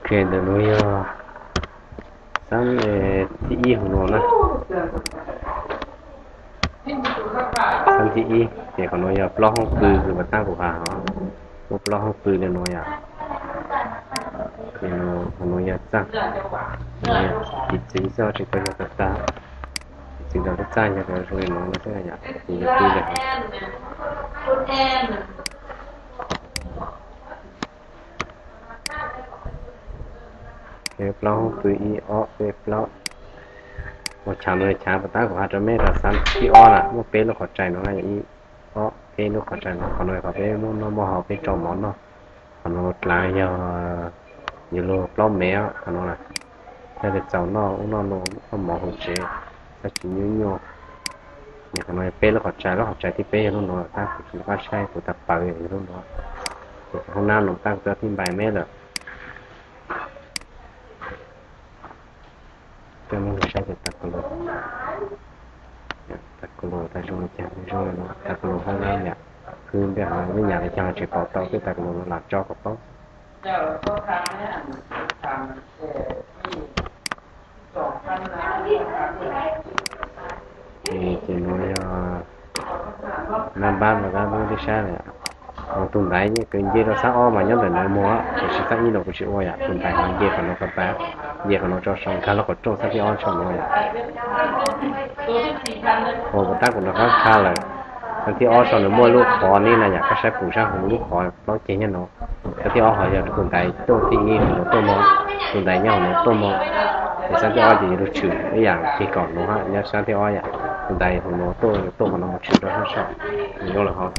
Ntawm nuav yog xab thib ib hauv nuav na. Xab thib ib ces qhov nuav yog plaub hoob pw kws puas tab kuv has os. Muaj plaub hoob pw le nuav yom. Qhov nuav yog txaaj, tiv txwv xwb tsis tau yog tag tag. Tiv txwv rau lub txaj yog zoo li nuav no xwb yom, ces yog pw le hov. Plaub hoob pw ib ob peb plaub. Ua chav nuav chav puas tab kuv has rau mej rau xab thib ob na, muaj peb lub qhov rais nuav na, ib ob peb lub qhov rais nuav. Qhov nuav qhov peb muaj noj muaj haus peb rau mov noj. Qhov nuav dlaav yog yus lug plaub mev qhov nuav na, yog tias txaus noj ub noj nuav noj mov hauv tsev, txhob tsis nyuaj nyuaj. Qhov nuav yog peb lub qhov rais, lub qhov rais thib peb yog lub nuav, tab kuv tsis nco qab saib kuv tau paws yog lub nuav. Ces hoob nab nuav tab kuv tau tib npais meb lawm. Peb muab lug saib tas kas lus, tas kas lus tas zoo li cas, zoo li no tas kas lus hoob nab yom. Hwb ntej hov lub nyam li cas tsis pom tau peb tas kas lus no lam tso kom paub. Ces nuav yog nab npab no tab lub tib sab na. Tus ntaiv kws nce rau xab ob mas nyob ntawm nuav muag, tiam sis xab ib no kuv tsis ua yom. Tus ntaiv hov nce qhov nuav ko tas, nce qhov nuav tso sau nkag lub qhov rooj xab thib ob tso nuav yom. Ua puas tab kuv rov qab nkag lawm. Xab thib ob sau nws muaj lub qhov ne na yom, koj saib pum sab hauv lub qhov plaub ceg nyob nuav. Xab thib ob hov yog tus ntaiv tuaj thib ib hov nuav tuaj moog, tus ntaiv nyob hov nuav tuaj moog. Ces xab thib ob ces yuav lug tshwm ib yam kig kom nuav hab, nyob xab thib ob yom, tus ntaiv hov nuav tuaj, tuaj qhov nuav moog tshwm rau sab saum, nws yuav lawm hov.